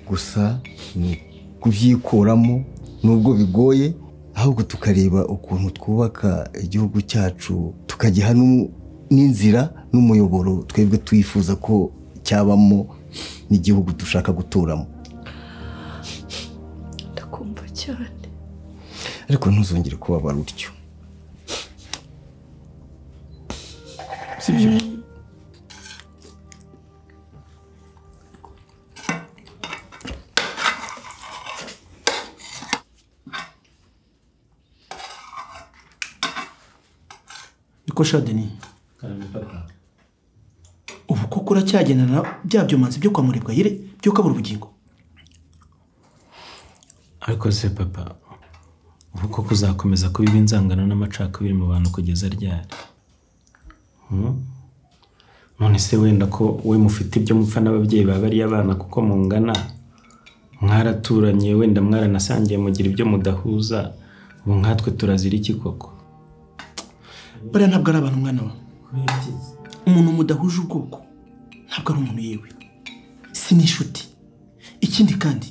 gusa ni kubyikuramo nubwo bigoye, ahubwo tukareba ukuntu twubaka igihugu cyacu, tukagiha n'inzira n'umuyoboro twebwe twifuza ko cyabamo n'igihugu dushaka guturamo. Ndakumva cyane. Ariko ntuzongere kubabara utyo, sibyo? Niko Shadeni, ubu koko uracyagendana bya byomanzi byo kwa Murebwayire byo kabura ubugingo? Ariko se papa, ubu koko uzakomeza kubiba inzangano n'amacakubiri mu bantu kugeza ryari? None se wenda ko we mufite ibyo mupfa n'ababyeyi ba bariya bana kuko mungana, mwaraturanye, wenda mwaranasangiye mugira ibyo mudahuza, ubu nkatwe turazira iki koko? Bariya ntabwo ari abantu mwana wa. Umuntu mudahuje ubwoko ntabwo ari umuntu yewe, si n'inshuti. Ikindi kandi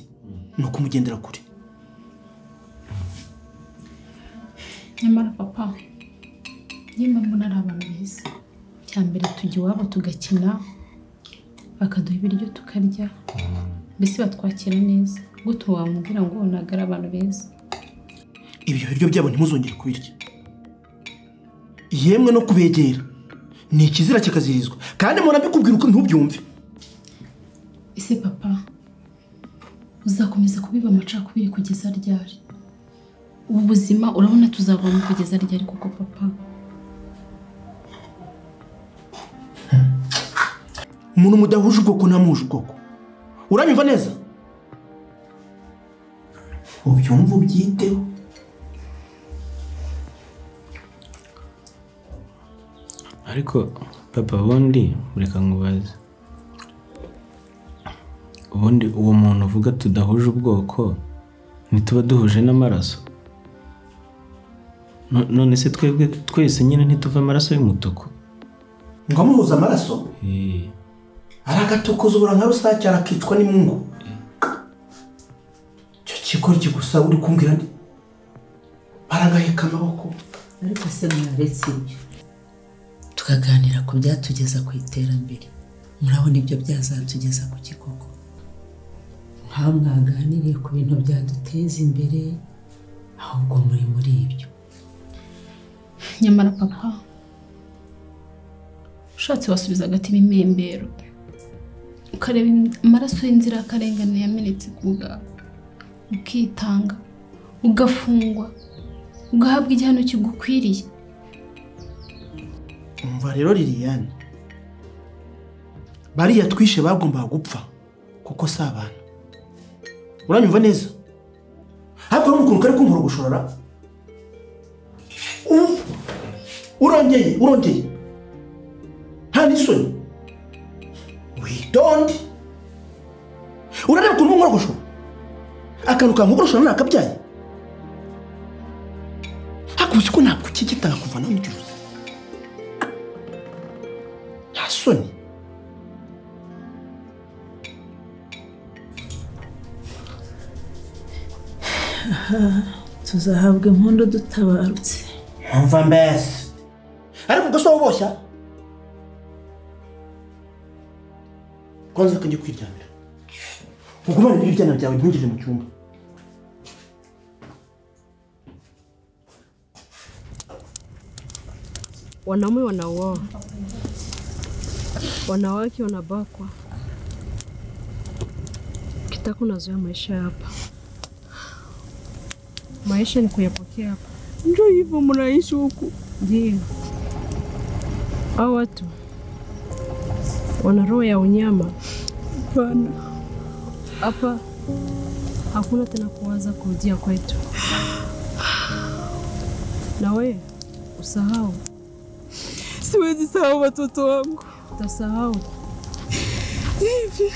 ni ukumugendera kure. Nyamara papa, nimba mbona ari abantu beza, cya mbere tujya iwabo tugakina, bakaduha ibiryo tukarya, mbese batwakira neza. Gute wamubwira ngo ntabwo ari abantu beza? Ibyo biryo byabo ntimuzongere kubirya, yemwe no kubegera ni ikizira kikazirizwa, kandi mpora mbikubwira uko ntubyumve. Ese papa, uzakomeza kubiba amacakubiri kugeza ryari? Ubu buzima urabona tuzabamo kugeza ryari koko papa? Umuntu mudahuje ubwoko ntamuhuje ubwoko, uranyumva neza? Ubyumva ubyiteho. Ariko papa, ubundi reka nkubaze, ubundi uwo muntu uvuga tudahuje ubwoko ntituba duhuje n'amaraso? None se twebwe twese nyine ntituva amaraso y'umutuku? Ngo muhuza amaraso? Aragatukuza ubura nka rusake, arakicwa n'imungu. Icyo kigoryi gusa uri kumbwira ndi baragaheka amaboko. Ariko se mwaretse ibyo tukaganira ku byatugeza ku iterambere, murabona ibyo byazatugeza ku kikoko? Nkaho mwaganiriye ku bintu byaduteza imbere, ahubwo muri ibyo. Nyamara papa, ushatse wasubiza agatima impembero, ukareba amaraso y'inzirakarengane yamenetse ku bwawe, ukitanga, ugafungwa, ugahabwa igihano kigukwiriye. Umva rero Liliane, bariya twishe bagombaga gupfa kuko si abantu. Uranyumva neza? Ariko uri ukuntu kari kumpora gushorora. Urongeye nta n'isoni. Witonde. Urareba ukuntu nkora gushora, akantu kankugurushora nakabyaye. Hakuzi ko ntabwo ukigitanga kuva naho n'ikiruzi. Nta soni. Tuzahabwa impundu dutabarutse. Umva mbese, ariko ubwo si wowe uboshya? Kwanza kanjye kwiryamira, ugumane n'ibyana byawe ntungire mu cyumba. Wanaume wanauoa, wanawake wanabakwa. Kitaka unazoea maisha hapa, maisha ni kuyapokea hapa. Ndio hivyo mnaishi huku? Ndio. Hao watu wana roho ya unyama. Bana, hapa hakuna tena kuwaza kurudia kwetu. Na we usahau. Siwezi sahau watoto wangu. Utasahau hivi?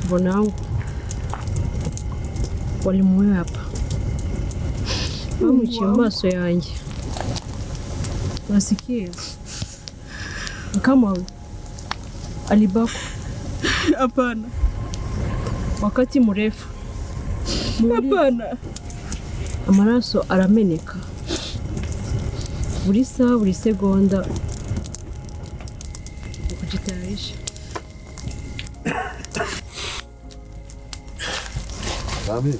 Mbona wangu walimuwe hapa, bamuciye mu maso yanjye. Unasikia? Kama Alibakwa. Hapana. Wakati mrefu. Hapana. Amaraso arameneka. Buri saha, buri segonda. Kujitayarisha. Rami.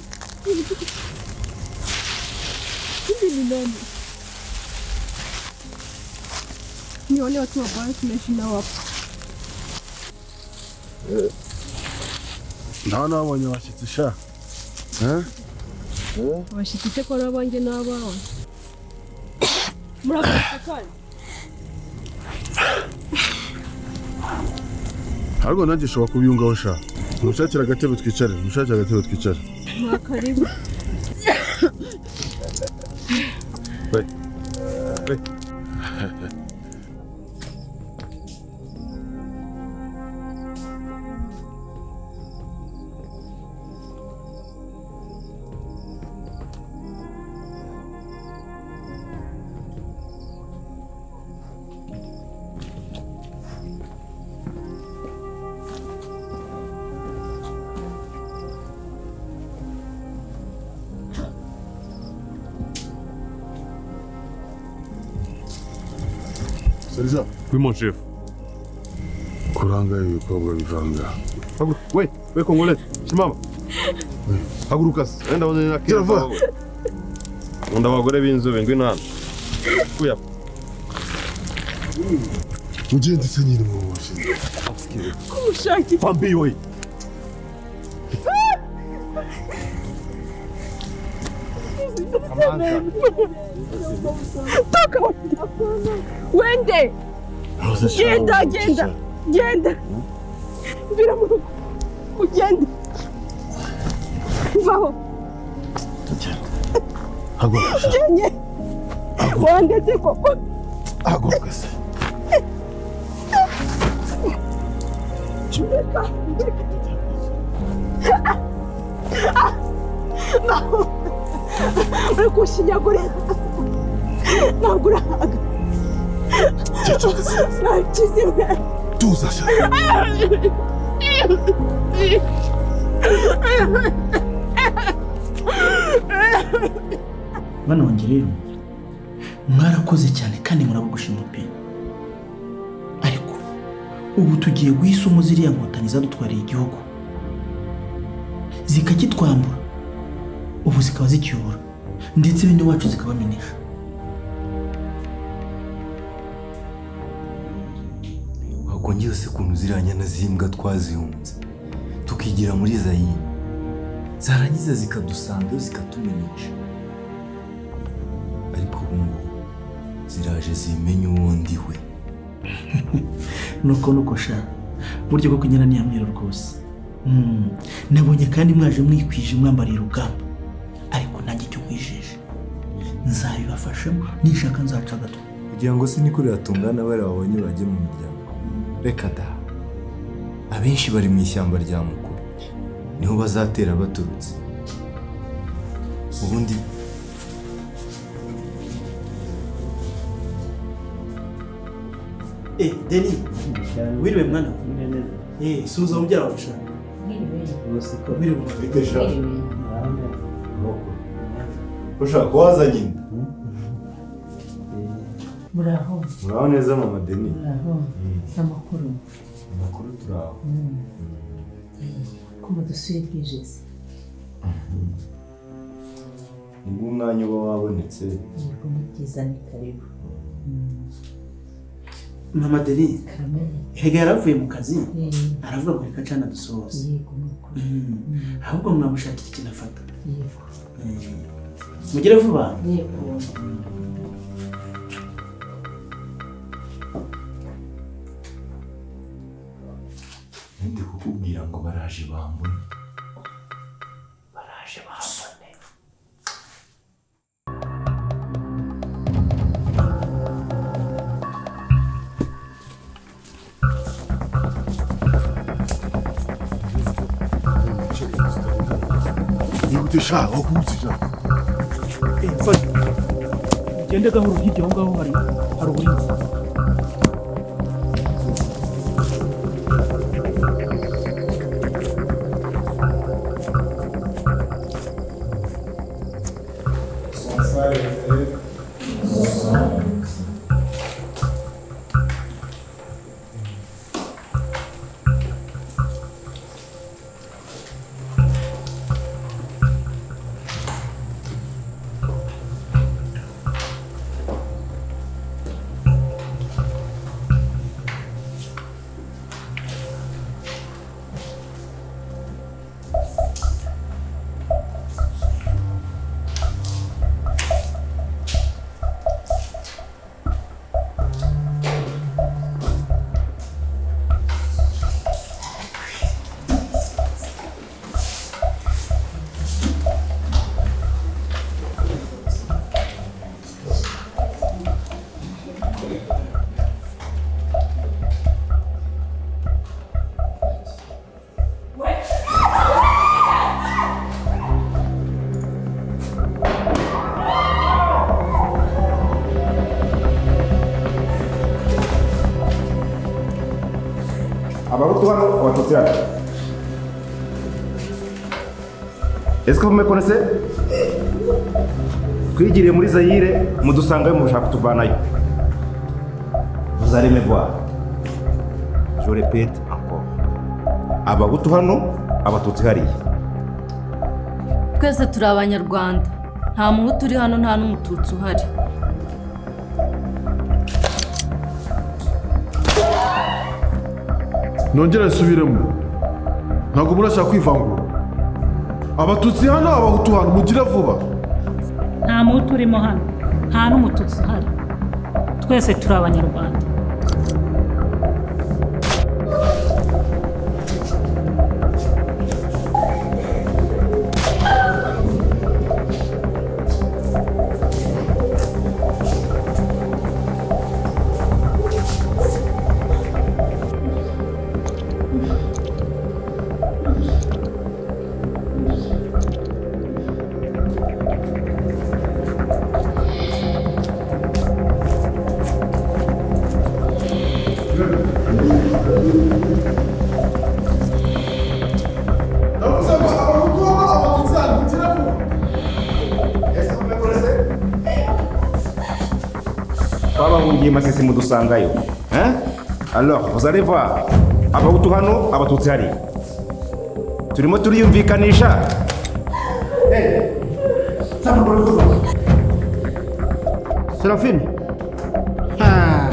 Hivi ni nani? Ni wale watu wabaya tunaishi nao hapa. Nta nabonye abashyitsi sha. Abashyitsi se ko ari abanjye n'abawe? Murakoze kandi. Ariko nanjye ushobora kubiyungaho sha. Mushakira agatebe twicare, mushakira agatebe twicare. Mwakaribu. We. We. Serija. Oui, mon chef. Kuranga ibikorwa bivanga. We, we Congolese, simama. Haguruka se. Enda wone na kira. Nkunda abagore b'inzobe ngwino hano. Kuya. Ugende se nyine mu bashinzwe. Kumushaki. Pambi we. Toka. Wende. Genda, genda, genda. Mvira mu rugo. Ugende. Vaho. Haguruka. Ugende. Wandetse koko. Haguruka se. Reka. Vaho. Uri kunshinyagurira. Ntabwo urahaga. Nakize. Tuza sha. Bana wanjye rero mwarakoze cyane kandi murabugushima pe. Ariko ubu tugiye guha isomo ziriya nkotanyi zadutwariye igihugu, zikakitwambura, ubu zikaba zikiyobora ndetse bene wacu zikabamenesha. Wakongera se ukuntu ziriya nyana z'imbwa twazihunze tukigira muri Zayire, zarangiza zikadusanga zikatumenyesha, ariko ubu ngubu ziraje zimenye uwo ndi we. Nuko sha buryo bwo kunyana ni amwero rwose. Nabonye kandi mwaje mwikwije mwambariye urugamba, ariko nanjye icyo nkwijeje nzabibafashamo, nishaka nzaca gato kugira ngo sinikurira tungana bari babonye bajye mu miryango. Reka da, abenshi bari mu ishyamba rya Mukuru, niho bazatera baturutse. Ubundi Deni, wiriwe mwana. Suza mubyara wawe sha. Mwiriwe. Bite sha. Ushaka kuhaza nyine? Muraho. Muraho neza mama Deni. Muraho. Amakuru. Amakuru turaho. Ko mudusuye bwije se? Nibwo umwanya uba wabonetse. Yego ni byiza, ni karibu. Mama Deni, hega yaravuye mu kazi, aravuga ngo reka cana dusohoze. Yego nuko. Ahubwo mwamushakira ikintu afata. Yego. Mugire vuba. Yego. Ndi kukubwira ngo baraje bambone. Baraje bambone. Yihute sha, wakubutse sha. Mfashe. Ugende gahoro hirya aho ngaho hari uburinzi. Abahutu hano, abatutsi hano. Est-ce que vous me connaissez? Twigiriye muri Zaire, mudusangayo mushaka kutuvanayo. Vous allez me voir. Je répète encore. Abahutu hano, abatutsi hariya. Twese turi abanyarwanda. Nta muhutu uri hano, nta n'umututsi uhari. Nongere nsubiremo. Ntabwo murashaka kwivangura. Abatutsi hano, abahutu hano, mugire vuba. Nta muhutu urimo hano, nta n'umututsi uhari. Twese turi abanyarwanda. Twabahungiye Masisi mudusangayo. Hein? Alors, vous allez voir. Abahutu hano, abatutsi hariya. Turimo turiyumvikanisha. Hey! Serafine. Ah.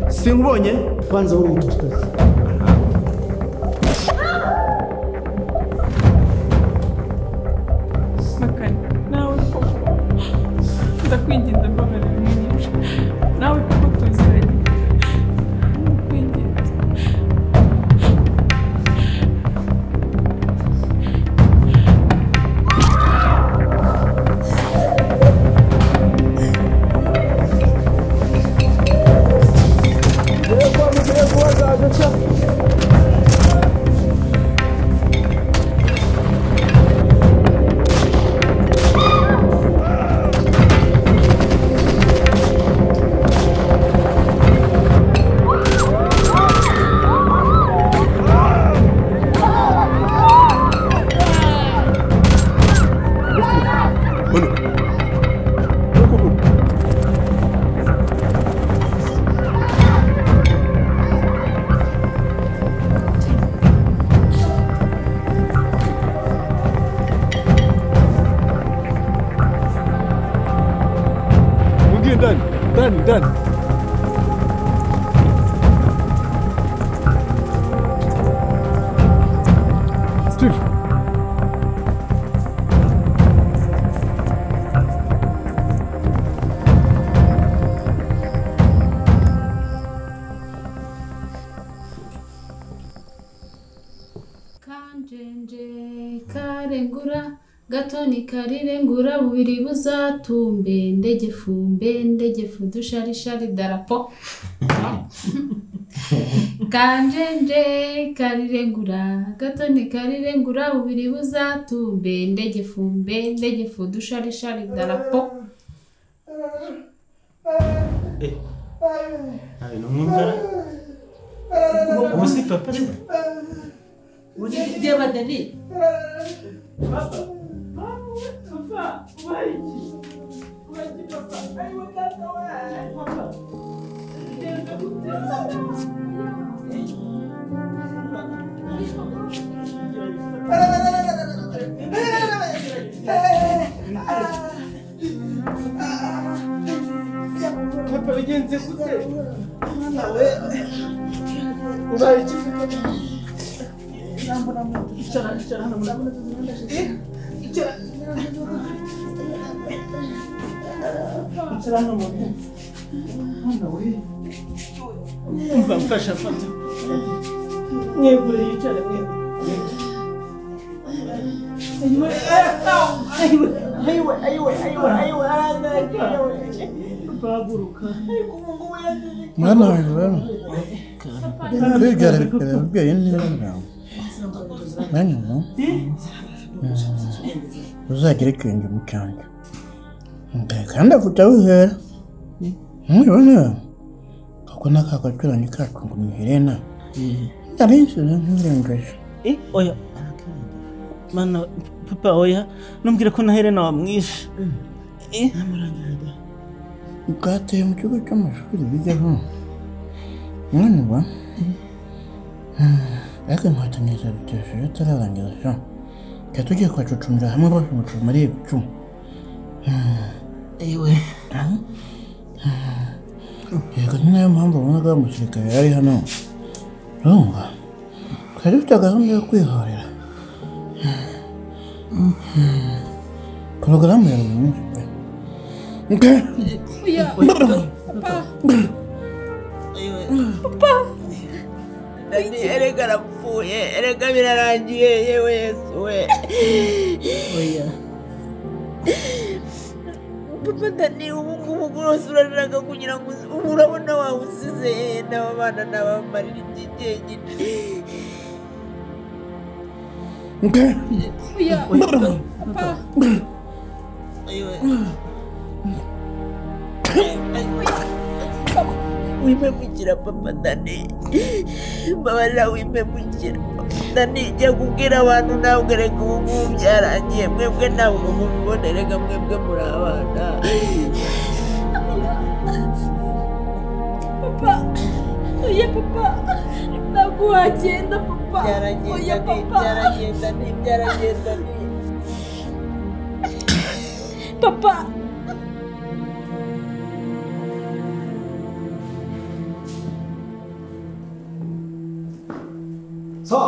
Sinkubonye kwanza uri umututsikazi. Makani, nawe koko ndakwinginze mbabarira umwica. Nawe koko tuziranye. Ndakwinginze. Ndani, ndani, ndani. Steve. Kanjenje karengura gatoni karirengura bubiri buzatumbe ndege fumbe ndege fudusharishari darapo. Kanjenje karirengura gatoni karirengura bubiri buzatumbe ndege fumbe ndege fudusharishari darapo. Nawe numwumvara? Ubu si papa se? Uri Dani? Papa, papa, ubaye iki? Ubaye iki papa? Ayiwe data we! Papa, genda gute? Papa bigenze gute? Mwana we! Ubaye iki papa? Icara, icara hano. Icara. Icara hano mu ntebe. Mwana we. Umva mfasha fata. Mwegure yicare mwegure. Ayiwe, ayiwe, ayiwe, ayiwe, ayiwe, ayiwe, ayiwe. Baguruka. Mwana wawe rero. Kwigaragara ubwenge neza bwawe. Mwana uzagere ikirenge mu cyanjye kandi afite aho uhera ntubibona kuko n'aka gacuranyi kacu ngo ni Helena Ndabinsubiza nturengeje. Oya mana papa, oya numbwire ko na Helena wamwishe. Bwateye mu kigo cy'amashuri bijyaho mwana wa, ariko inkotanyi zadutesheje turarangiza sha, tukaba tugiye kubacucumira hamwe bose ngo tumare ibicu. Ewe yego, ni nayo mpamvu ubonaga umusirikare yari hano, urumva twari dufite gahunda yo kwihorera. Porogaramu ya buri munsi pe. Oya papa, papa erega arapfuye, erega birarangiye, yewe Yesu we. Oya papa Dani, ubu ngubu rwose urariraga kugira ngo ubu urabona wawe usize n'aba bana n'abamarira iby'ijyenyine. Oya papa, wimemukira papa Dani, mbabarira wimemukira Dani, jya kubwira abantu ntabwo erega ubu ngubu byarangiye, mwebwe ntabwo mubibona, erega mwebwe muri abana. Papa, oya papa, ntabwo wagenda papa. Oya papa, byaragenda ni, byaragenda ni papa. So,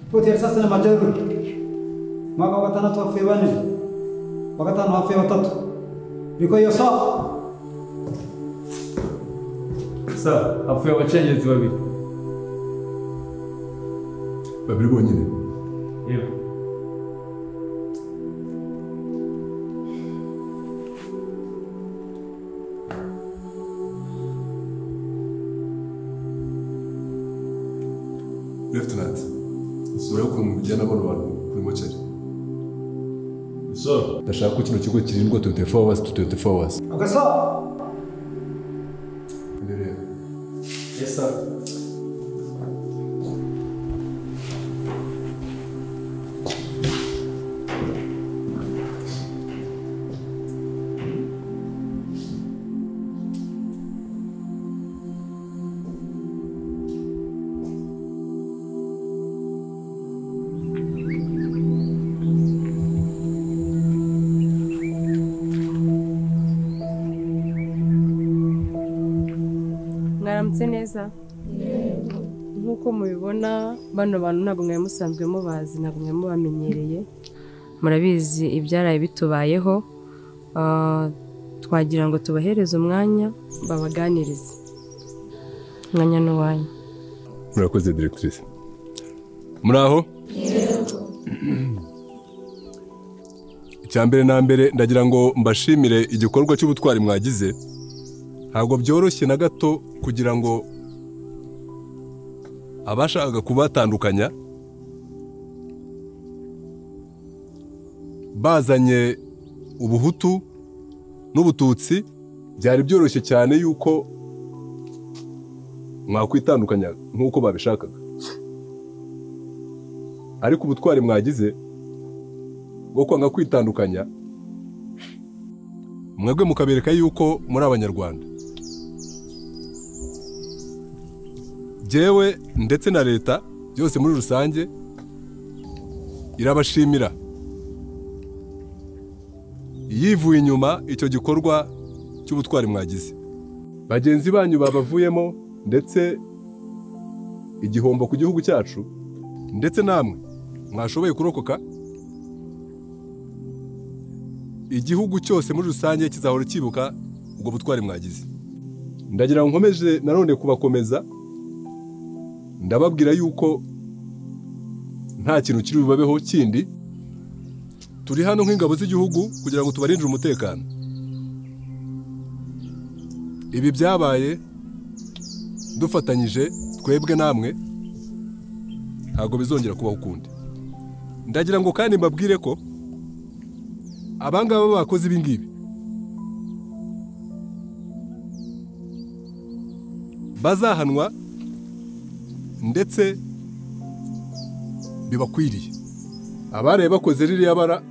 ripoti ya risasi na majeruhi. Mwaka wa 6 hapfuye 4, wa 5 hapfuye 3. Ilikuwa hiyo sawa? Sawa, hapfuye abacengezi babiri. Babiri bonyine? Yego. Lieutenant, urebe ukuntu mujyana bano bantu kuri moceri. Ndashaka ko kino kigo kirindwa 24 hours to 24 hours. Okay, sir. Endelea. Yes, sir. Mwaramutse neza. Nk'uko mubibona bano bantu ntabwo mwari musanzwe mubazi, ntabwo mwari mubamenyereye, murabizi ibyaraye bitubayeho. Twagira ngo tubahereze umwanya babaganirize. Umwanya ni uwanyu. Murakoze directrice. Muraho? Icya mbere na mbere ndagira ngo mbashimire igikorwa cy'ubutwari mwagize. Ntabwo byoroshye na gato kugira ngo abashakaga kubatandukanya bazanye ubuhutu n'ubututsi, byari byoroshye cyane yuko mwakwitandukanya nk'uko babishakaga. Ariko ubutwari mwagize bwo kwanga kwitandukanya, mwebwe mukabereka yuko muri abanyarwanda. Jewe ndetse na leta byose muri rusange irabashimira yivuye inyuma icyo gikorwa cy'ubutwari mwagize. Bagenzi banyu babavuyemo ndetse igihombo ku gihugu cyacu, ndetse namwe mwashoboye kurokoka. Igihugu cyose muri rusange kizahora kibuka ubwo butwari mwagize. Ndagira ngo nkomeje nanone kubakomeza, ndababwira yuko nta kintu kiri bubabeho kindi. Turi hano nk'ingabo z'igihugu kugira ngo tubarindire umutekano. Ibi byabaye dufatanyije twebwe namwe, ntabwo bizongera kubaho ukundi. Ndagira ngo kandi mbabwire ko abangaba bakoze ibi ngibi bazahanwa ndetse bibakwiriye. Abaraye bakoze ririya bara,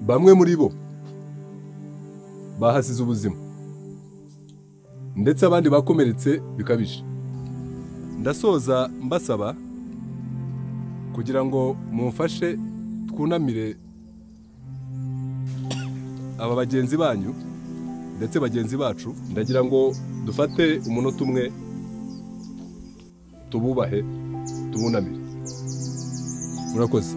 bamwe muri bo bahasize ubuzima ndetse abandi bakomeretse bikabije. Ndasoza mbasaba kugira ngo mumfashe twunamire aba bagenzi banyu ndetse bagenzi bacu. Ndagira ngo dufate umunota umwe tububahe, tubunamire. Murakoze.